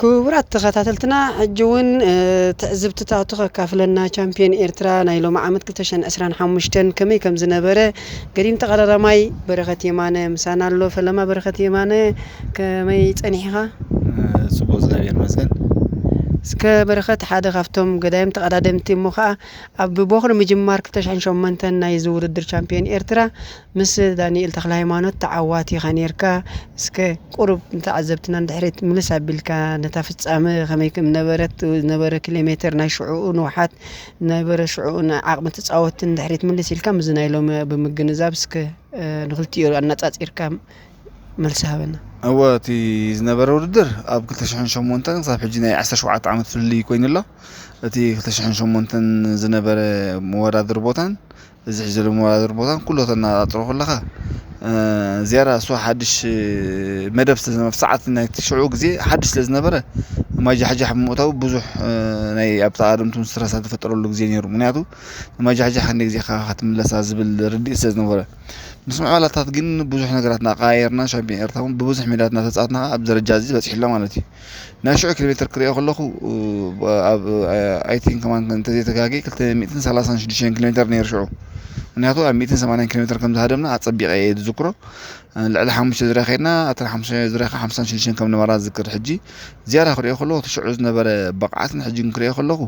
ክቡራት ተኸታተልትና፣ ሕጂ እውን ትዕዝብትታቱ ከካፍለና ቻምፒዮን ኤርትራ ናይ ሎሚ ዓመት ክልተ ሽሕን ዕስራን ሓሙሽተን ከመይ ከም ዝነበረ፣ ገዲም ተቐዳዳማይ በረኸት የማነ ምሳና ኣሎ። ፈለማ በረኸት የማነ፣ ከመይ ጸኒሕኻ? ጽቡቅ፣ እግዚኣብሔር ይመስገን። እስከ በረኸት፣ ሓደ ካብቶም ገዳይም ተቐዳደምቲ እሞ ኸኣ ኣብ ቦኽሪ ምጅማር ክልተ ሽሕን ሸሞንተን ናይዚ ውድድር ቻምፒዮን ኤርትራ ምስ ዳንኤል ተኽለሃይማኖት ተዓዋቲ ኢኻ ኔርካ። እስከ ቁሩብ ንተዓዘብትና ንድሕሪት ምልስ ኣቢልካ ነታ ፍጻመ ከመይ ከም ነበረት፣ ዝነበረ ኪሎ ሜትር ናይ ሽዕኡ ንውሓት፣ ነበረ ሽዕኡ ንዓቕሚ ተጻወትቲ ንድሕሪት ምልስ ኢልካ ምስዚ ናይ ሎሚ ብምግንዛብ እስከ ንኽልቲኡ ኣነጻጺርካ መልሲ ሃበና። እወ፣ እቲ ዝነበረ ውድድር ኣብ ክልተ ሽሕን ሸሞንተን ክሳብ ሕጂ ናይ ዓሰርተ ሸውዓተ ዓመት ፍልልይ ኮይኑ ኣሎ። እቲ ክልተ ሽሕን ሸሞንተን ዝነበረ መወዳደሪ ቦታን እዚ ሕጂ ዘሎ መወዳደሪ ቦታን ኩሎ ተነጻጽሮ ከለኻ፣ ዝያዳ እሱ ሓድሽ መደብ ስለ ዝነበረ፣ ሰዓት ናይቲ ሽዑ ግዜ ሓድሽ ስለ ዝነበረ፣ ማይ ጃሕጃሕ ብምእታው ብዙሕ ናይ ኣብ ተቓደምቱ ምስትረሳ ዝፈጠረሉ ግዜ ነይሩ። ምክንያቱ ማይ ጃሕጃሕ ክንደይ ግዜ ኢኻ ክትምለሳ ዝብል ርድኢት ስለ ዝነበረ፣ ምስ ምዕባላታት ግን ብዙሕ ነገራት እናቀያየርና ሻምፒዮን ኤርትራ እውን ብብዙሕ ሜዳታት እናተጻወትና ኣብ ደረጃ እዚ በጺሑ ኣሎ ማለት እዩ። ናይ ሽዑ ኪሎ ሜትር ክሪኦ ከለኹ ኣብ ኣይ ቲንክ ከማን እንተዘይተጋግየ ክልተ ሚእትን ሰላሳን ሽዱሽተን ኪሎ ሜትር ነይሩ ሽዑ። ምክንያቱ ኣብ ሚእትን ሰማንያን ኪሎ ሜትር ከም ዝሃደምና ኣጸቢቐ እየ ዝዝክሮ። ልዕሊ ሓሙሽተ ዙርያ ከይድና፣ እተን ሓሙሽተ ዙርያ ከዓ ሓምሳን ሽዱሽተን ከም ነበራ ዝዝክር። ሕጂ ዝያዳ ክሪኦ ከለኹ እቲ ሽዑ ዝነበረ ብቕዓትን ሕጂ ክሪኦ ከለኹ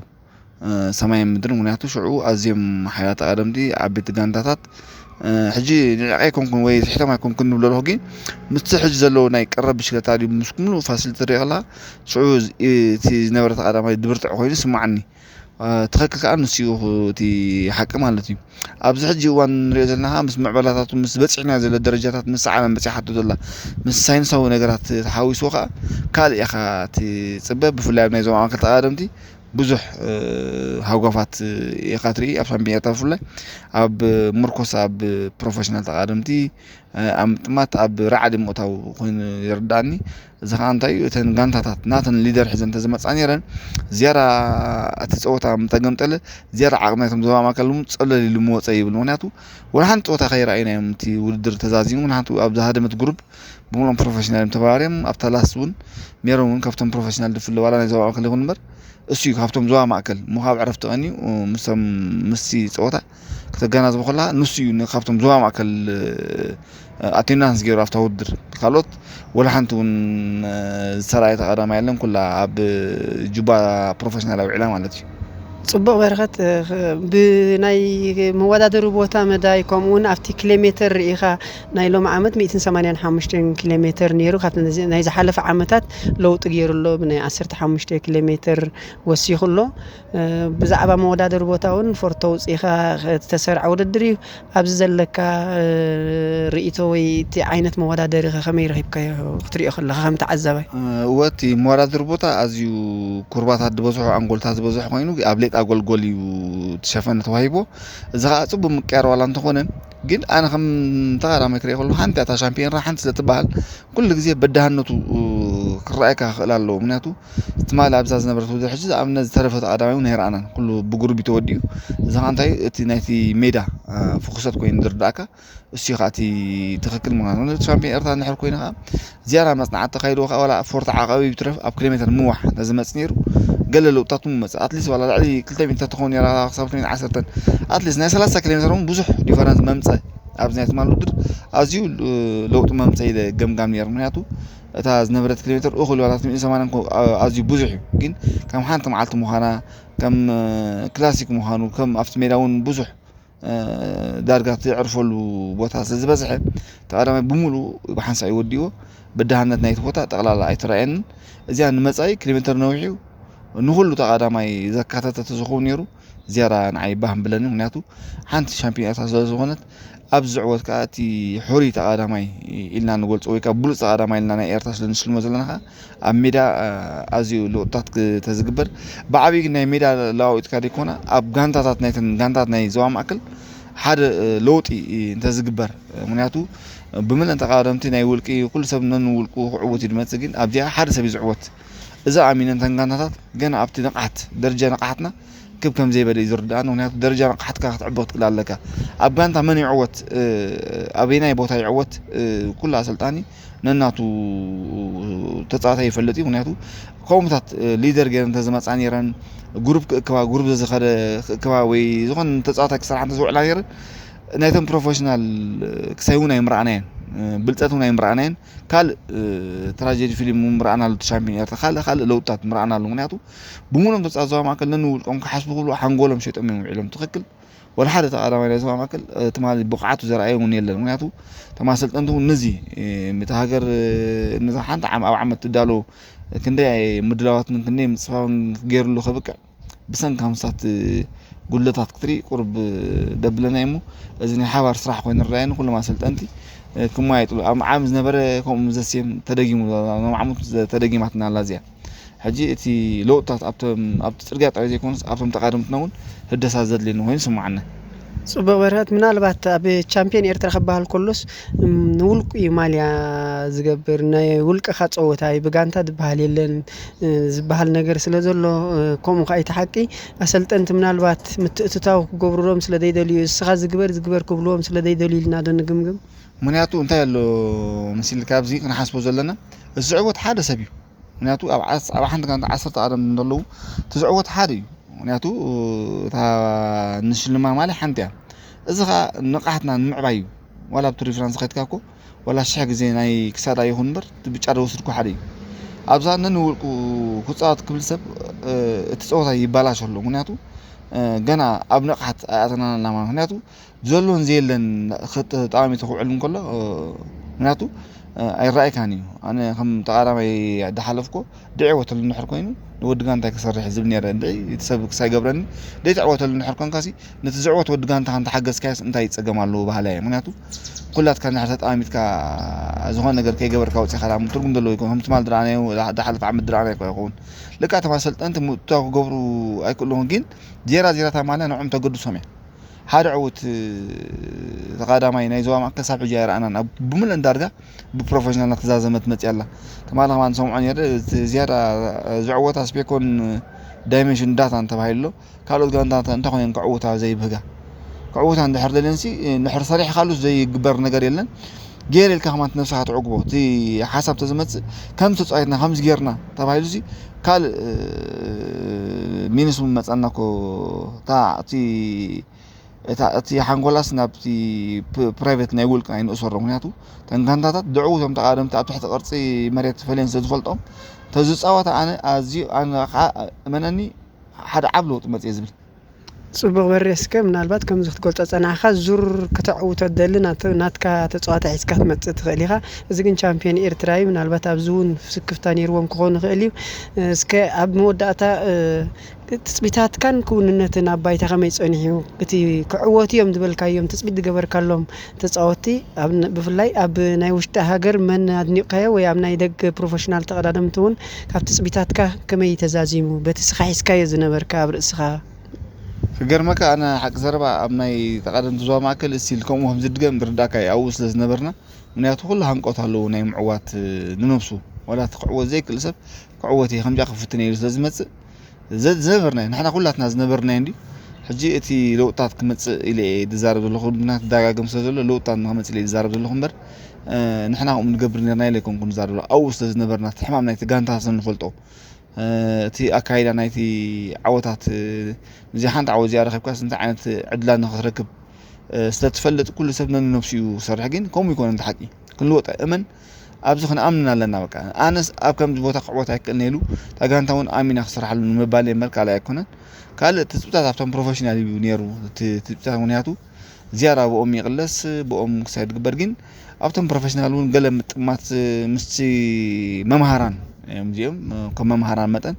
ሰማይን ምድርን። ምክንያቱ ሽዑ ኣዝዮም ሓያላት ኣቐደምቲ ዓበይቲ ጋንታታት፣ ሕጂ ንዕቕ ኣይኮንኩን ወይ ትሕቶም ኣይኮንኩን ንብሎ ኣለኹ፣ ግን ምስቲ ሕጂ ዘለዎ ናይ ቀረብ ብሽክለታ ድዩ ምስ ምሉእ ፋሲሊቲ ትሪኦ ከለኻ ሽዑ እቲ ዝነበረ ተቐዳማይ ድብርትዕ ኮይኑ ይስማዓኒ። ትኽክል ከዓ ንሱ እዩ እቲ ሓቂ ማለት እዩ። ኣብዚ ሕጂ እዋን ንሪኦ ዘለና ከዓ ምስ ምዕባላታቱ ምስ በፂሕና ዘሎ ደረጃታት ምስ ዓለም በፂሓቶ ዘላ ምስ ሳይንሳዊ ነገራት ተሓዊስዎ ከዓ ካልእ ኢኻ ትፅበ። ብፍላይ ኣብ ናይ ዞባ ማእከል ተቐዳደምቲ ብዙሕ ሃጓፋት ኢኻ ትርኢ ኣብ ሻምፒዮን ኤርትራ ብፍላይ ኣብ ምርኮስ ኣብ ፕሮፌሽናል ተቐዳደምቲ ኣብ ምጥማት ኣብ ራዕዲ ምእታው ኮይኑ ይርዳእኒ። እዚ ከዓ እንታይ እዩ እተን ጋንታታት ናተን ሊደር ሒዘን እንተዝመፃ ነይረን ዝያዳ እቲ ፀወታ ምተገምጠለ ዝያዳ ዓቕሚ ናይቶም ዞባ ማእከል እውን ፀለል ኢሉ ምወፀ ይብል። ምክንያቱ ወላ ሓንቲ ፀወታ ከይረኣዩና እዮም እቲ ውድድር ተዛዚሙ። ወላ ሓንቲ ኣብ ዝሃደመት ግሩፕ ብምሉኦም ፕሮፌሽናል እዮም ተባባርዮም ኣብታ ላስት እውን ሜሮን እውን ካብቶም ፕሮፌሽናል ድፍለ ዋላ ናይ ዞባ ማእከል ይኹን እምበር እሱ እዩ ካብቶም ዞባ ማእከል ምዃብ ዕረፍቲ ቀንዩ ምስቶም ምስቲ ፀወታ ከተገናዝቦ ከለካ ንሱ እዩ ን- ካብቶም ዞባ ማእከል ኣቴንዳንስ ገይሩ ኣብታ ውድድር ካልኦት ወላ ሓንቲ እውን ዝተረኣየ ተቐዳማይ የለን ኩላ ኣብ ጁባ ፕሮፌሽናል ኣውዒላ ማለት እዩ። ጽቡቕ በረኸት፣ ብናይ መወዳደሪ ቦታ መዳይ ከምኡ እውን ኣብቲ ኪሎ ሜትር ርኢኻ ናይ ሎሚ ዓመት ሚእትን ሰማንያን ሓሙሽተን ኪሎ ሜትር ነይሩ። ካብቲ ናይ ዝሓለፈ ዓመታት ለውጢ ገይሩ ኣሎ። ብናይ ዓሰርተ ሓሙሽተ ኪሎ ሜትር ወሲኹ ኣሎ። ብዛዕባ መወዳደሪ ቦታ እውን ፎርቶ ውፅኢኻ ዝተሰርዐ ውድድር እዩ። ኣብዚ ዘለካ ርእይቶ ወይ እቲ ዓይነት መወዳደሪ ከ ከመይ ረኺብካዮ ክትሪኦ ከለኻ ከም ተዓዛባይ? እወ፣ እቲ መወዳደሪ ቦታ ኣዝዩ ኩርባታት ዝበዝሖ ኣንጎልታት ዝበዝሖ ኮይኑ ኣብ ሌጣ ጎልጎል እዩ ትሸፈነ ተዋሂቦ። እዚ ከዓ ፅቡቅ ምቅያር ዋላ እንተኾነ ግን ኣነ ከም ተቐዳማይ ክሪኦ ከለኩ ሓንቲ እታ ሻምፒዮን ሓንቲ ስለትበሃል ኩሉ ግዜ በዳህነቱ ክረኣየካ ክኽእል ኣለዎ። ምክንያቱ ትማሊ ኣብዛ ዝነበረት ውድድር ሕጂ ዝኣብነት ዝተረፈ ተቐዳማይ እውን ኣይረኣናን። ኩሉ ብጉሩብ እዩ ተወዲኡ። እዚ ከዓ እንታይ እቲ ናይቲ ሜዳ ፍኩሰት ኮይኑ ዝርዳእካ እሱ እዩ ከዓ እቲ ትኽክል ምዃኑ። ነቲ ሻምፒዮን ኤርትራ እንድሕር ኮይኑ ከዓ ዝያዳ መፅናዕቲ ተካይድዎ ከዓ ዋላ ፎርት ዓቐቢ ብትረፍ ኣብ ኪሎ ሜትር ምዋሕ እንተዝመፅ ነይሩ ገለ ለውጥታት እውን መፅእ። ኣትሊስት ዋላ ልዕሊ ክልተ ሚእቲ ተትኸውን ነይራ ክሳብ ክልተ ሚእቲ ዓሰርተን ኣትሊስት ናይ ሰላሳ ኪሎ ሜትር እውን ብዙሕ ዲፈረንስ መምፀ ኣብዚ ናይ ትማሊ ውድድር ኣዝዩ ለውጢ መምፀ ኢለ ገምጋም ነይሩ። ምክንያቱ እታ ዝነበረት ኪሎ ሜትር እኹል ዋላ ክልተ ሚእቲ ሰማንያ ኣዝዩ ብዙሕ እዩ፣ ግን ከም ሓንቲ መዓልቲ ምዃና ከም ክላሲክ ምዃኑ ከም ኣብቲ ሜዳ እውን ብዙሕ ዳርጋ ትዕርፈሉ ቦታ ስለዝበዝሐ ተቐዳማይ ብምሉእ ብሓንሳእ እዩ ወዲእዎ። በዳህነት ናይቲ ቦታ ጠቕላላ ኣይተረኣየንን። እዚኣ ንመጻኢ ኪሎ ሜትር ነዊሕ እዩ። ንኹሉ ተቐዳማይ ዘካተተ ተዝኸውን ነይሩ ዝያዳ ንዓይ ባህ ምብለኒ። ምክንያቱ ሓንቲ ሻምፒዮን ኤርትራ ስለዝኾነት ኣብዚ ዝዕወት ከዓ እቲ ሕሩይ ተቐዳማይ ኢልና ንገልጾ ወይ ከዓ ብሉፅ ተቐዳማይ ኢልና ናይ ኤርትራ ስለንሽልሞ ዘለና ከዓ ኣብ ሜዳ ኣዝዩ ለውጥታት ተዝግበር ብዓብዪ ግን ናይ ሜዳ ለዋዊጥካ ዘይኮነ ኣብ ጋንታታት ናይተን ጋንታት ናይ ዞባ ማእከል ሓደ ለውጢ እንተዝግበር። ምክንያቱ ብምልእን ተቃደምቲ ናይ ውልቂ ኩሉ ሰብ ነንውልቁ ክዕውት እዩ ዝመፅእ፣ ግን ኣብዚኣ ሓደ ሰብ እዩ ዝዕወት። እዚ ኣሚነ እተን ጋንታታት ገና ኣብቲ ንቕሓት ደረጃ ንቕሓትና ክብ ከም ዘይበለ እዩ ዝርዳእኒ። ምክንያቱ ደረጃ ንቕሓትካ ክትዕቦ ክትክእል ኣለካ። ኣብ ጋንታ መን ይዕወት፣ እ፣ ኣበየናይ ቦታ ይዕወት፣ እ፣ ኩሉ ኣሰልጣኒ ነናቱ ተጻዋታይ ይፈልጥ እዩ። ምክንያቱ ከምኡታት፣ እ፣ ሊደር ገይረን እንተዝመጻ ነይረን፣ ግሩፕ ክእክባ፣ ግሩፕ ዘዝኸደ ክእክባ ወይ ዝኾነ ተጻዋታይ ክሰርሓ እንተዝውዕላ ነይረን፣ ናይቶም ፕሮፌሽናል ክሳይ እውን ኣይምረኣናየን፣ እ፣ ብልጸት እውን ኣይምረኣናየን። ካልእ፣ እ፣ ትራጀዲ ፊልም እውን ምረኣናሉ፣ እቲ ሻምፒዮን ኤርትራ ካልእ ካልእ ለውጥታት ምረኣናሉ። ምክንያቱ ብምሉኦም ተጻዋታይ ዞባ ማእከል ነንውልቆም ክሓስቡ ክብሉ ሓንጎሎም ሸይጦም እዮም ውዒሎም። ትኽክል። ወላ ሓደ ተቐዳማይ ናይ ዞባ ማእከል፣ እ፣ ትማሊ ብቕዓቱ ዘርኣየ እውን የለን። ምክንያቱ እቶም ኣሰልጠንቲ እውን ነዚ፣ እ፣ ነቲ ሃገር፣ እ፣ ነዛ ሓንቲ ዓም-፣ ኣብ ዓመት ትዳሎ ክንደይ ምድላዋትን ክንደይ ምጽፋውን ገይሩሉ ከብቅዕ ብሰንኪ ምሳት ጉድለታት ክትርኢ ቁሩብ ደብለና እሞ፣ እዚ ናይ ሓባር ስራሕ ኮይኑ ይረኣየኒ። ኩሎም ኣሰልጠንቲ፣ እ፣ ክመያየጥሉ ኣብ ዓም ዝነበረ ከምኡ ዘሴም ተደጊሙ፣ ሎም ዓመት ተደጊማትና ኣላ እዚኣ። ሕጂ እቲ ለውጥታት ኣብቶም፣ ኣብቲ ጽርግያ ጥራይ ዘይኮነስ ኣብቶም ተቓደምትና እውን ህደሳ ዘድልየኒ ኮይኑ ይስምዓኒ። ጽቡቕ በረኸት፣ ምናልባት ኣብ ቻምፒዮን ኤርትራ ክበሃል ከሎስ፣ እም፣ ንውልቁ እዩ ማልያ ዝገብር፣ ናይ ውልቅኻ ጸወታ እዩ፣ ብጋንታ ዝበሃል የለን፣ እ፣ ዝበሃል ነገር ስለ ዘሎ፣ እ፣ ከምኡ ከኣ እቲ ሓቂ ኣሰልጠንቲ ምናልባት ምትእትታው ክገብሩሎም ስለ ዘይደልዩ፣ እስኻ ዝግበር ዝግበር ክብልዎም ስለ ዘይደልዩ ኢልና ዶ ንግምግም? ምክንያቱ እንታይ ኣሎ መሲልካ ኣብዚ ክንሓስቦ ዘለና፣ እዚ ዝዕወት ሓደ ሰብ እዩ። ምክንያቱ ኣብ ዓስ-፣ ኣብ ሓንቲ ጋንታ ዓሰርተ ቀደም እንደለዉ እቲ ዝዕወት ሓደ እዩ። ምክንያቱ እታ ንሽልማ ማለት ሓንቲ እያ። እዚ ኸኣ ንቕሓትና ንምዕባይ እዩ። ዋላ ኣብቲ ሪፍራንስ ኸድካ እኮ ዋላ ሽሕ ግዜ ናይ ክሳዳ ይኹን እምበር እቲ ብጫ ዝወስድ እኮ ሓደ እዩ። ኣብዛ ነንውልቁ ክጻወት ክብል ሰብ፣ እ፣ እቲ ጸወታ ይባላሽ ኣሎ። ምክንያቱ፣ እ፣ ገና ኣብ ንቕሓት ኣይኣተናን ኣለና ማለት። ምክንያቱ ዘሎን ዘየለን ክጥ-፣ ጠቓሚቱ ክውዕል እንከሎ፣ እ፣ ምክንያቱ፣ እ፣ ኣይረኣይካን እዩ። ኣነ ከም ተቓዳማይ ዝሓለፍኮ ድዒ ወተሉ እንድሕር ኮይኑ ንወዲ ጋንታይ ክሰርሕ ዝብል ነይረ። ድዒ እቲ ሰብ ክሳይ ገብረኒ፣ ደይትዕወተሉ እንድሕር ኮንካሲ ነቲ ዝዕወት ወዲ ጋንታኻ እንተሓገዝካዮስ እንታይ ጸገም ኣለዎ በሃላይ እየ። ምክንያቱ ኩላትካ እንድሕር ተጠማሚትካ ዝኾነ ነገር ከይገበርካ ወጺኻ ደኣ ትርጉም ዘለዎ ይኮን። ከም ትማል ድረኣናዮ፣ ዳ-፣ ዳሓለፈ ዓመት ድረኣናዮ እኮ ይኸውን። ልክዕ እቶም ኣሰልጠንቲ ምእትታው ክገብሩ ኣይክእሉን፣ ግን ዜራ ዜራታ ማለት ንዕኦም ተገድሶም እያ። ሓደ ዕዉት ተቓዳማይ ናይ ዞባ ማእከል ክሳብ ሕጂ ኣይረኣናን። ኣብ ብምልአን ዳርጋ ብፕሮፌሽናል እናተዛዘመት መጽያ ኣላ። ትማሊ ከማን ሰምዖ ነይረ፣ እቲ ዝያዳ ዝዕወት ኣስፔኮን ዳይሜንሽን ዳታን ተባሂሉ ኣሎ። ካልኦት ጋንታታት እንታይ ኮይነን ክዕውታ ዘይብህጋ? ክዕውታ እንድሕር ደልየንሲ፣ እንድሕር ሰሪሕካሉስ ዘይግበር ነገር የለን። ገይረ ኢልካ ከማን ነብስኻ ተዕግቦ። እቲ ሓሳብ ተዝመጽእ፣ ከም ተጻዋትና ከምዚ ጌርና ተባሂሉሲ፣ ካልእ ሚንስ እውን መጸና እኮ። እታ፣ እቲ፣ እታ፣ እቲ ሓንጎላስ ናብቲ ፕ-፣ ፕራይቬት ናይ ውልቂ ኣይንእሰሮ። ምክንያቱ፣ እተን ጋንታታት ድዕው እቶም ተቓደምቲ ኣብ ትሕቲ ቅርጺ መሬት ፈልየን ስለ ዝፈልጦም፣ ተዝጻወታ ኣነ ኣዝዩ፣ ኣነ ኸዓ እመነኒ፣ ሓደ ዓብ ለውጢ መጽእ ዝብል። ጽቡቕ በሬ፣ እስከ ምናልባት ከምዚ ክትገልጾ ጸናሕካ፣ ዙር ከተዕውቶ ትደሊ ናት-፣ ናትካ ተጻዋታይ ሒዝካ ክትመጽእ ትኽእል ኢኻ። እዚ ግን ቻምፒዮን ኤርትራ እዩ። ምናልባት ኣብዚ እውን ስክፍታ ነይርዎም ክኾኑ ይኽእል እዩ። እስከ ኣብ መወዳእታ፣ እ፣ ትጽቢታትካን ክውንነትን ኣብ ባይታ ከመይ ጸኒሑ እዩ? እቲ ክዕወቱ እዮም ዝበልካዮም፣ ትጽቢት ዝገበርካሎም ተጻወትቲ፣ ኣብ ን-፣ ብፍላይ ኣብ ናይ ውሽጢ ሃገር መን ኣድኒቕካዮ ወይ ኣብ ናይ ደገ ፕሮፌሽናል ተቐዳደምቲ እውን ካብ ትጽቢታትካ ከመይ እዩ ተዛዚሙ? በቲ ስኻ ሒዝካዮ ዝነበርካ ኣብ ርእስኻ? ክገርመካ፣ ኣነ ሓቂ ዘረባ ኣብ ናይ ተቐደምቲ ዞባ ማእከል እስቲል ከምኡ ከም ዝድገም ዝርዳእካ እዩ፣ ኣብኡ ስለ ዝነበርና። ምክንያቱ ኩሉ ሃንቀውታ ኣለዎ ናይ ምዕዋት፣ እ፣ ንነብሱ። ዋላ እቲ ክዕወት ዘይክእል ሰብ ክዕወት እየ፣ ከምዚኣ ክፍትን እየ ኢሉ ስለ ዝመጽእ፣ ዘ-፣ ዝነበርናዮ፣ ንሕና ኩላትና ዝነበርናዮ እንድዩ። ሕጂ እቲ ለውጥታት ክመጽእ ኢለ እየ ዝዛረብ ዘለኹ፣ ምክንያቱ ይደጋገም ስለ ዘሎ፣ ለውጥታት ንኽመጽእ ኢለ እየ ዝዛረብ ዘለኹ እምበር፣ እ፣ ንሕና ከምኡ ንገብር ነርና ኢለ ኣይኮንኩን ዝዛረብ ዘለኹ። ኣብኡ ስለ ዝነበርና፣ እቲ ሕማም ናይቲ ጋንታ ስለ ንፈልጦ፣ እ፣ እቲ ኣካይዳ ናይቲ ዓወታት፣ እ፣ ነዚኣ ሓንቲ ዓወት እዚኣ ረኺብካስ እንታይ ዓይነት ዕድላ ንኽትረክብ፣ እ፣ ስለ ትፈልጥ፣ ኩሉ ሰብ ነንነብሱ እዩ ዝሰርሕ። ግን ከምኡ ይኮነን፣ እቲ ሓቂ ክንልወጥ እመን፣ ኣብዚ ክንኣምን ኣለና። በቃ፣ ኣነስ ኣብ ከምዚ ቦታ ክዕወት ኣይክእልን ኢሉ፣ እታ ጋንታ እውን ኣሚና ክሰርሓሉ ንምባል እየ እምበር ካልእ ኣይኮነን። ካልእ ትጽቢታት ኣብቶም ፕሮፌሽናል እዩ ነይሩ፣ እቲ ትጽቢታት፣ ምክንያቱ ዝያዳ ብኦም ይቕለስ፣ ብኦም ክሳይ ዝግበር። ግን ኣብቶም ፕሮፌሽናል እውን ገለ ምጥማት ምስቲ መምሃራን እዮም እዚኦም፣ ከም መምሃራን መጠን፣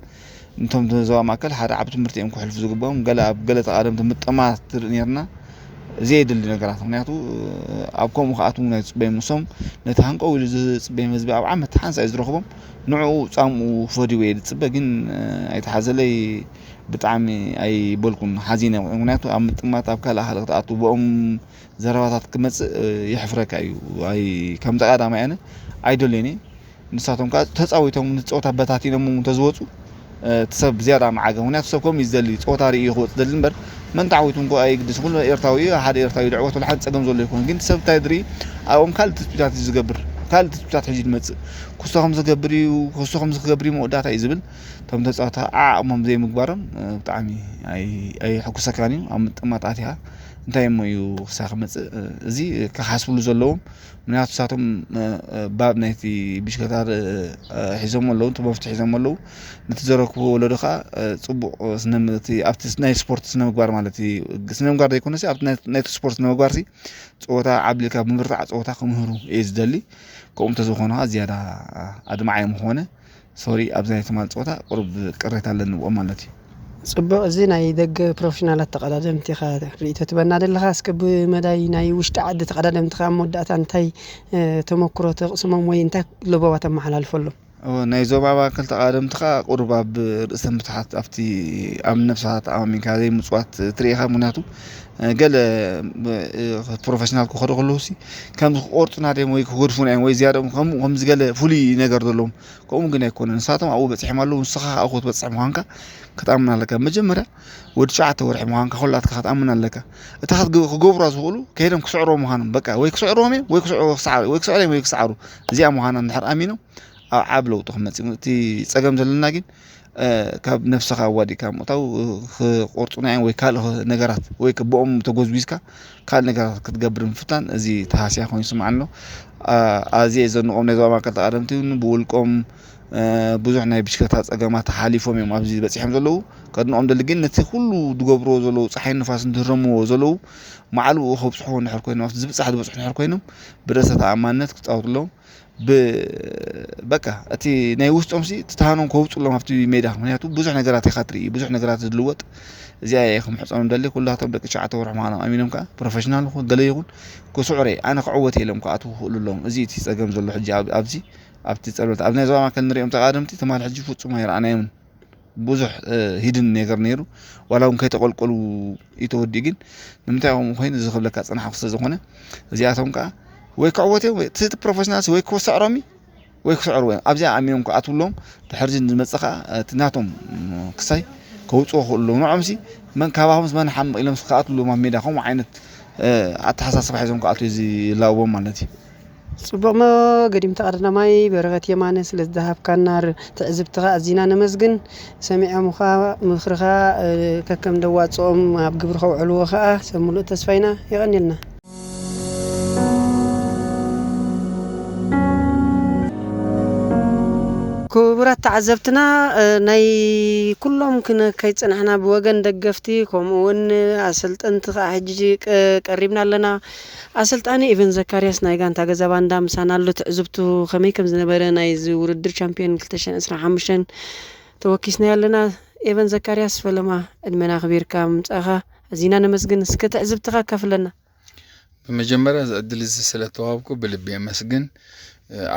ነቶም ዞባ ማእከል ሓደ ዓቢ ትምህርቲ እዮም ክሕልፉ ዝግብኦም። ገለ ኣብ ገለ ተቓደምቲ ምጥማት ዝርኢ ነርና፣ ዘየድሊ ነገራት። ምክንያቱ ኣብ ከምኡ ክኣትዉ ናይ ዝጽበዮም ንሶም ነቲ ሃንቀው ኢሉ ዝጽበዮም ህዝቢ ኣብ ዓመት ሓንሳእ እዩ ዝረኽቦም። ንዕኡ ጻምኡ ፈድዩ እየ ዝጽበ፣ ግን ኣይተሓዘለይ፣ ብጣዕሚ ኣይበልኩን፣ ሓዚነ። ምክንያቱ ኣብ ምጥማት ኣብ ካልእ ካልእ ክትኣቱ ብኦም ዘረባታት ክመጽእ የሕፍረካ እዩ። ኣይ፣ ከም ተቓዳማይ ኣነ ኣይደልዮን እየ። ንሳቶም ከኣ ተጻዊቶም ንጸወታ በታቲኖም እንተዝወጹ እቲ ሰብ ዝያዳ መዓገ። ምክንያቱ ሰብ ከምኡ እዩ ዝደሊ፣ ፀወታ ርእዩ ክወፅ ዝደሊ እምበር፣ መን ተዓዊቱ እንኮ ኣይግድስ። ኩሉ ኤርትራዊ እዩ፣ ሓደ ኤርትራዊ ድዕወት ወላ ሓንቲ ፀገም ዘሎ ይኮን። ግን እቲ ሰብ እንታይ ድርኢ ኣብኦም ካልእ ትፅቢታት እዩ ዝገብር፣ ካልእ ትፅቢታት ሕጂ ዝመፅእ። ክሶ ከም ዝገብር እዩ፣ ክሶ ከም ዝገብር እዩ መወዳእታ እዩ ዝብል። እቶም ተፃወታ ዓቕሞም ዘይምግባሮም ብጣዕሚ ኣይሕኩሰካን እዩ። ኣብ ምጥማት ኣትያ እንታይ እሞ እዩ ክሳይ ክመፅእ? እዚ ክሓስብሉ ዘለዎም። ምክንያቱ ንሳቶም ባብ ናይቲ ብሽክለታ ሒዞም ኣለዉ፣ እቲ መፍትሒ ሒዞም ኣለዉ። ነቲ ዘረክቡ ወለዶ ከዓ ፅቡቕ ኣብቲ ናይ ስፖርት ስነ ምግባር ማለት እዩ። ስነ ምግባር ዘይኮነሲ ኣብቲ ናይቲ ስፖርት ስነ ምግባርሲ ፀወታ ዓብሊልካ ብምርታዕ ፀወታ ክምህሩ እየ ዝደሊ። ከምኡ እንተዝኾኑ ከዓ ዝያዳ ኣድማዓይ ምኾነ። ሶሪ ኣብዚ ናይ ትማል ፀወታ ቁሩብ ቅሬታ ኣለኒ ብኦም ማለት እዩ። ፅቡቕ። እዚ ናይ ደገ ፕሮፌሽናላት ተቐዳደምቲ ኢኻ ርእይቶ ትበና ዘለኻ። እስከ ብመዳይ ናይ ውሽጢ ዓዲ ተቐዳደምቲ ከ ኣብ መወዳእታ እንታይ ተመክሮ ተቕስሞም ወይ እንታይ ለበዋ ተመሓላልፈሎም? ናይ ዞባ ማእከል ተቐዳደምቲ ከኣ ቁሩብ ኣብ ርእሰ ምትሓት ኣብቲ ኣብ ነብስኻ ተኣማሚንካ ዘይምፅዋት ትርኢ ኢኻ። ምክንያቱ ገለ ፕሮፌሽናል ክኸዱ ከለዉ ሲ ከም ክቆርፁና ድዮም ወይ ክገድፉና እዮም ወይ ዝያዳ ከምኡ ከምዚ ገለ ፍሉይ ነገር ዘለዎም። ከምኡ ግን ኣይኮነን። ንሳቶም ኣብኡ በፂሖም ኣለዉ፣ ንስኻ ኣብኡ ክትበፅሕ ምዃንካ ክትኣምን ኣለካ። መጀመርያ ወዲ ትሽዓተ ወርሒ ምዃንካ ኩላትካ ክትኣምን ኣለካ። እታ ክትግ- ክገብሩዋ ዝኽእሉ ከይዶም ክስዕርዎ ምዃኖም በቃ ወይ ክስዕርዎም እዮም ወይ ክስዕርዎ ክስዓሩ ወይ ክስዕሩ እዮም ወይ ክስዓሩ እዚኣ ምዃና እንድሕር ኣሚኖም ኣብ ዓብ ለውጢ ክመፅእ እቲ ፀገም ዘለና ግን ካብ ነብስኻ ኣዋዲእካ ምእታው ክቆርፁና እዮም ወይ ካልእ ነገራት ወይ ብኦም ተጎዝጒዝካ ካልእ ነገራት ክትገብር ምፍታን እዚ ተሃስያ ኮይኑ ይስምዓኒ ኣሎ። ኣዝየ ዘንቆም ናይ ዞባ ማእከል ተቐዳደምቲ እውን ብውልቆም ብዙሕ ናይ ብሽክለታ ፀገማት ሓሊፎም እዮም ኣብዚ በፂሖም ዘለዉ። ከድንቆም ደሊ ግን ነቲ ኩሉ ዝገብርዎ ዘለዉ ፀሓይ ንፋስ እንትህረምዎ ዘለዉ ማዕልኡ ከብፅሕዎ እንድሕር ኮይኖም ኣብቲ ዝብፃሕ ዝበፅሑ እንድሕር ኮይኖም ብርእሰ ተኣማንነት ክፃወቱ ኣለዎም። በቃ እቲ ናይ ውሽጦም ሲ ትታሃኖም ከውፅሎም ኣብቲ ሜዳ ምክንያቱ ብዙሕ ነገራት ኢኻ ትርኢ ብዙሕ ነገራት ዝልወጥ። እዚኣ እየ ክምሕፀኖም ደሊ ኩላቶም ደቂ ትሽዓተ ወርሒ ምዃኖም ኣሚኖም ከዓ ፕሮፌሽናል ይኹን ገለ ይኹን ክስዕረ ኣነ ክዕወት ኢሎም ክኣትዉ ክኽእሉ ኣለዎም። እዚ እቲ ፀገም ዘሎ ሕጂ ኣብዚ ኣብቲ ፀሎት ኣብ ናይ ዞባ ማእከል ንሪኦም ተቃደምቲ ትማል ሕጂ ፍፁም ኣይረኣናዮምን። ብዙሕ ሂድን ነገር ነይሩ ዋላ እውን ከይተቆልቆሉ እዩ ተወዲኡ ግን ንምንታይ ከምኡ ኮይኑ እዚ ክብለካ ፀናሕኩ ስለዝኾነ እዚኣቶም ከዓ ወይ ክዕወት እዮም ወይ እቲ ፕሮፌሽናልስ ወይ ክስዕሮም እዩ ወይ ክስዕርዎ እዮም ኣብዚኣ ኣሚኖም ክኣትውሎም ድሕርዚ ዝመፅእ ከዓ እቲ ናቶም ክሳይ ከውፅዎ ክእሉ ኣለዎም ንዖምሲ መን ካባኹምስ መን ሓምቕ ኢሎም ክኣትውሎም ኣብ ሜዳ ከምኡ ዓይነት ኣተሓሳስባ ሒዞም ክኣትዉ እዩ ዝላዎም ማለት እዩ። ጽቡቕ መገዲም ተቐዳዳማይ በረኸት የማነ ስለ ዝሃብካና ትዕዝብትኻ ኣዚና ነመስግን። ሰሚዖምኻ ምኽርኻ ከከም ደዋጽኦም ኣብ ግብሪ ከውዕልዎ ኸኣ ሰብ ምሉእ ተስፋ ኢና። የቐንየልና። ክቡራት ተዓዘብትና ናይ ኩሎም ክንከይ ጽናሕና ብወገን ደገፍቲ ከምኡ እውን ኣሰልጠንቲ ከዓ ሕጂ ቀሪብና ኣለና። ኣሰልጣኒ ኢቨን ዘካርያስ ናይ ጋንታ ገዛ ባንዳ ምሳና ኣሎ። ትዕዝብቱ ከመይ ከም ዝነበረ ናይዚ ውድድር ቻምፒዮን ክልተ ሽሕን ዕስራን ሓሙሽተን ተወኪስናዮ ኣለና። ኤቨን ዘካርያስ ፈለማ ዕድመና ኣኽቢርካ ምምጻእኻ ኣዚና ነመስግን። እስከ ትዕዝብትኻ ኣካፍለና። ብመጀመርያ እዚ ዕድል እዚ ስለ ተዋህብኩ ብልቢ የመስግን።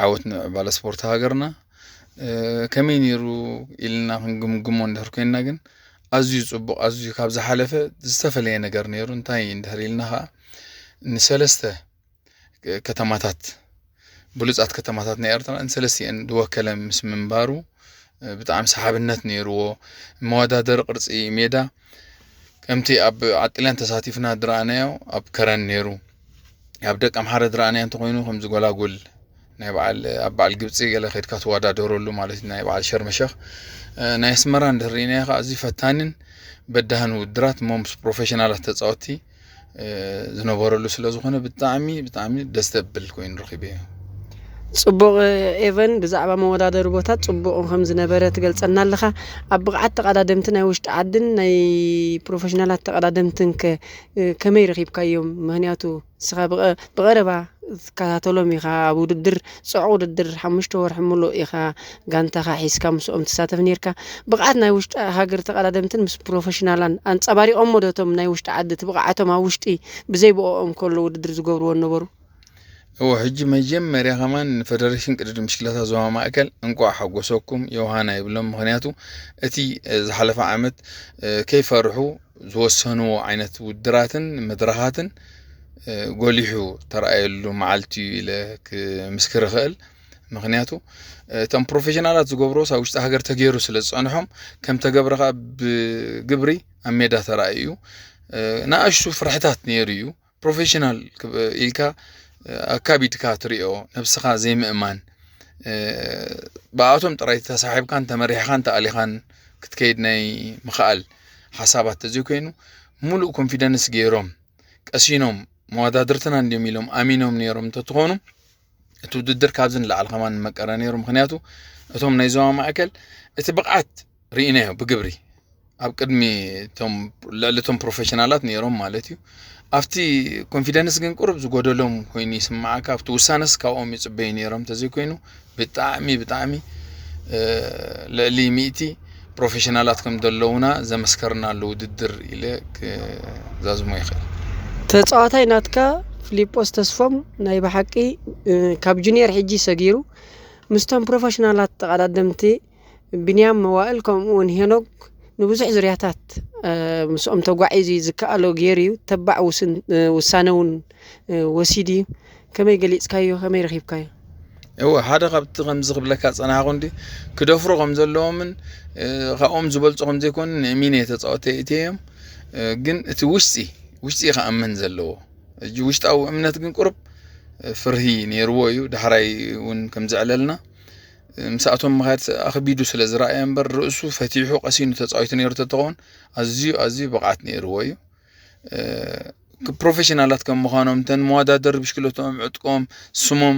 ዓወት ንባለ ስፖርት ሃገርና። ከመይ ነይሩ ኢልና ክንግምግሞ እንድሕር ኮይንና ግን ኣዝዩ ፅቡቕ ኣዝዩ ካብ ዝሓለፈ ዝተፈለየ ነገር ነይሩ እንታይ እንድሕር ኢልና ከዓ ንሰለስተ ከተማታት ብሉፃት ከተማታት ናይ ኤርትራ ንሰለስቲአን ዝወከለ ምስ ምንባሩ ብጣዕሚ ሰሓብነት ነይርዎ መወዳደሪ ቅርፂ ሜዳ ከምቲ ኣብ ዓጥልያን ተሳቲፍና ድረኣናዮ ኣብ ከረን ነይሩ ኣብ ደቂ ኣምሓረ ድረኣናዮ እንተኮይኑ ከምዚ ጎላጉል ናይ በዓል ኣብ በዓል ግብፂ ገለ ከድካ ትወዳደረሉ ማለት ናይ በዓል ሸርመሸኽ ናይ ኣስመራ እንድህር ርኢናዮ ከዓ ኣዝዩ ፈታንን በዳህን ውድራት እሞ ምስ ፕሮፌሽናላት ተፃወቲ ዝነበረሉ ስለ ዝኾነ ብጣዕሚ ብጣዕሚ ደስ ዘብል ኮይኑ ረኺበዮ። ፅቡቕ ኤቨን ብዛዕባ መወዳደሪ ቦታ ፅቡቕ ከም ዝነበረ ትገልፀልና ኣለኻ። ኣብ ብቕዓት ተቐዳደምቲ ናይ ውሽጢ ዓድን ናይ ፕሮፌሽናላት ተቐዳደምትን ከ ከመይ ረኺብካዮም? ምክንያቱ ንስኻ ብቐረባ ትከታተሎም ኢኻ ኣብ ውድድር ፅዑቕ ውድድር ሓሙሽተ ወርሒ ሙሉእ ኢኻ ጋንታኻ ሒዝካ ምስኦም ትሳተፍ ነርካ ብቕዓት ናይ ውሽጢ ሃገር ተቐዳደምትን ምስ ፕሮፈሽናላን ኣንፀባሪቖሞ ዶ እቶም ናይ ውሽጢ ዓዲ እቲ ብቕዓቶም ኣብ ውሽጢ ብዘይ ብኦኦም ከሎ ውድድር ዝገብርዎ ነበሩ እወ ሕጂ መጀመርያ ከማን ንፈደሬሽን ቅድድም ብሽክለታ ዞባ ማእከል እንቋዕ ሓጎሰኩም ዮሃና ይብሎም ምክንያቱ እቲ ዝሓለፈ ዓመት ከይፈርሑ ዝወሰንዎ ዓይነት ውድድራትን መድረኻትን ጎሊሑ ተረኣየሉ መዓልቲ እዩ ኢለ ክምስክር እኽእል። ምክንያቱ እቶም ፕሮፌሽናላት ዝገብርዎ ኣብ ውሽጢ ሃገር ተገይሩ ስለ ዝፀንሖም፣ ከም ተገብረ ከዓ ብግብሪ ኣብ ሜዳ ተራእዩ እዩ። ንኣሽቱ ፍርሕታት ነይሩ እዩ። ፕሮፌሽናል ኢልካ ኣካቢድካ ትሪኦ፣ ነብስኻ ዘይምእማን፣ ብኣቶም ጥራይ ተሳሒብካን ተመሪሕኻን ተኣሊኻን ክትከይድ ናይ ምኽኣል ሓሳባት ተዘይኮይኑ፣ ሙሉእ ኮንፊደንስ ገይሮም ቀሲኖም መወዳድርትና እንዲዮም ኢሎም ኣሚኖም ነይሮም እንተትኾኑ፣ እቲ ውድድር ካብዚ ንላዕሊ ከማን መቀረ ነይሩ። ምክንያቱ እቶም ናይ ዞባ ማእከል እቲ ብቕዓት ርኢናዮ ብግብሪ ኣብ ቅድሚ እቶም ልዕሊ እቶም ፕሮፌሽናላት ነይሮም ማለት እዩ። ኣብቲ ኮንፊደንስ ግን ቁሩብ ዝጎደሎም ኮይኑ ይስምዓካ። ኣብቲ ውሳነስ ካብኦም ይጽበዩ ነይሮም፣ እንተዘይኮይኑ ብጣዕሚ ብጣዕሚ ልዕሊ ሚእቲ ፕሮፌሽናላት ከም ዘለውና ዘመስከርናሉ ውድድር ኢለ ክዛዝሞ ይኽእል። ተፃዋታይ ናትካ ፊሊጶስ ተስፎም ናይ ብሓቂ ካብ ጁኒየር ሕጂ ሰጊሩ ምስቶም ፕሮፌሽናላት ተቐዳደምቲ ብንያም መዋእል ከምኡ እውን ሄኖግ ንብዙሕ ዙርያታት ምስኦም ተጓዒዙ ዝከኣሎ ገይሩ እዩ። ተባዕ ውሳነ እውን ወሲዱ እዩ። ከመይ ገሊፅካዮ? ከመይ ረኺብካዮ? እወ፣ ሓደ ካብቲ ከምዚ ክብለካ ዝፀናሕኩ እንዲ ክደፍሩ ከም ዘለዎምን ካብኦም ዝበልፁ ከም ዘይኮኑ ንእሚነ ተፃወተ እትዮም። ግን እቲ ውሽጢ ውሽጢ ክኣምን ዘለዎ፣ ውሽጣዊ እምነት ግን ቁርብ ፍርሂ ነይርዎ እዩ። ዳሕራይ እውን ከም ዘዕለልና ምስኣቶም ምኻድ ኣኽቢዱ ስለ ዝረኣየ እምበር፣ ርእሱ ፈቲሑ ቀሲኑ ተፃዊቱ ነይሩ ተተኸውን ኣዝዩ ኣዝዩ ብቕዓት ነይርዎ እዩ። ፕሮፌሽናላት ከም ምዃኖም፣ እተን መወዳደሪ ብሽክለቶኦም ዕጥቆም ስሞም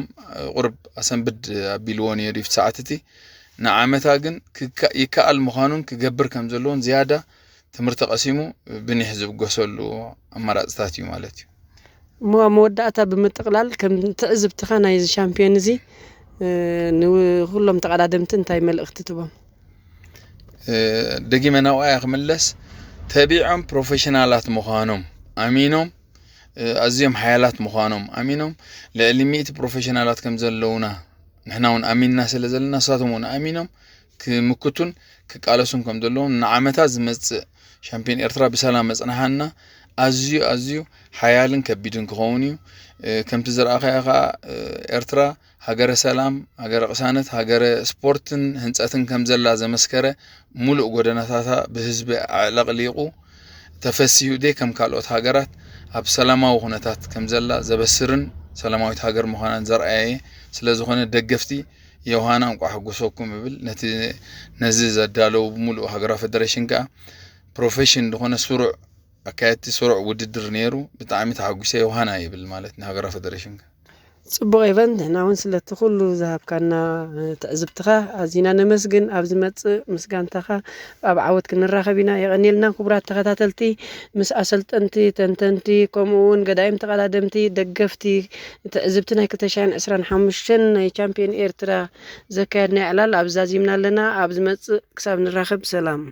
ቁርብ ኣሰንብድ ኣቢልዎ ነይሩ እዩ። ሰዓት እቲ ንዓመታ ግን ይከኣል ምዃኑን ክገብር ከም ዘለዎን ዝያዳ ትምህርቲ ቀሲሙ ብኒሕ ዝብገሰሉ ኣማራፅታት እዩ ማለት እዩ። እሞ ኣብ መወዳእታ ብምጥቕላል ከም ትዕዝብትኻ ናይዚ ሻምፒዮን እዚ ንኩሎም ተቐዳደምቲ እንታይ መልእኽቲ ትቦም? ደጊመ ናብኣያ ክምለስ፣ ተቢዖም ፕሮፌሽናላት ምዃኖም ኣሚኖም፣ ኣዝዮም ሓያላት ምዃኖም ኣሚኖም፣ ልዕሊ ሚእቲ ፕሮፌሽናላት ከም ዘለውና ንሕና እውን ኣሚንና ስለ ዘለና ንሳቶም እውን ኣሚኖም ክምክቱን ክቃለሱን ከም ዘለዎም፣ ንዓመታት ዝመፅእ ሻምፒዮን ኤርትራ ብሰላም መፅናሓና ኣዝዩ ኣዝዩ ሓያልን ከቢድን ክኸውን እዩ። ከምቲ ዝረኣኻዮ ከዓ ኤርትራ ሃገረ ሰላም፣ ሃገረ ቅሳነት፣ ሃገረ ስፖርትን ህንፀትን ከም ዘላ ዘመስከረ፣ ሙሉእ ጎደናታታ ብህዝቢ ኣዕለቕሊቑ ተፈሲሁ ደይ ከም ካልኦት ሃገራት ኣብ ሰላማዊ ኩነታት ከም ዘላ ዘበስርን ሰላማዊት ሃገር ምዃናን ዘርኣየ ስለ ዝኾነ፣ ደገፍቲ ዮሃና እንቋዕ ሓጎሰኩም እብል። ነቲ ነዚ ዘዳለዉ ብሙሉእ ሃገራዊ ፌደሬሽን ከኣ ፕሮፌሽን ዝኾነ ስሩዕ ኣካየድቲ ስሩዕ ውድድር ነይሩ። ብጣዕሚ ተሓጒሰ ዮሃና ይብል ማለት ንሃገራዊ ፌደሬሽን ከኣ። ጽቡቕ ኤቨን፣ ንሕና እውን ስለቲ ኩሉ ዝሃብካና ትዕዝብትኻ ኣዚና ነመስግን። ኣብ ዝመጽእ ምስጋንታኻ ኣብ ዓወት ክንራኸብ ኢና። የቐንየልና ክቡራት ተኸታተልቲ፣ ምስ ኣሰልጠንቲ፣ ተንተንቲ፣ ከምኡ እውን ገዳይም ተቐዳደምቲ፣ ደገፍቲ፣ ትዕዝብቲ ናይ ክልተ ሽሕን ዕስራን ሓሙሽተን ናይ ቻምፒዮን ኤርትራ ዘካየድና ዕላል ኣብ ዛዚምና ኣለና። ኣብ ዝመጽእ ክሳብ ንራኸብ ሰላም።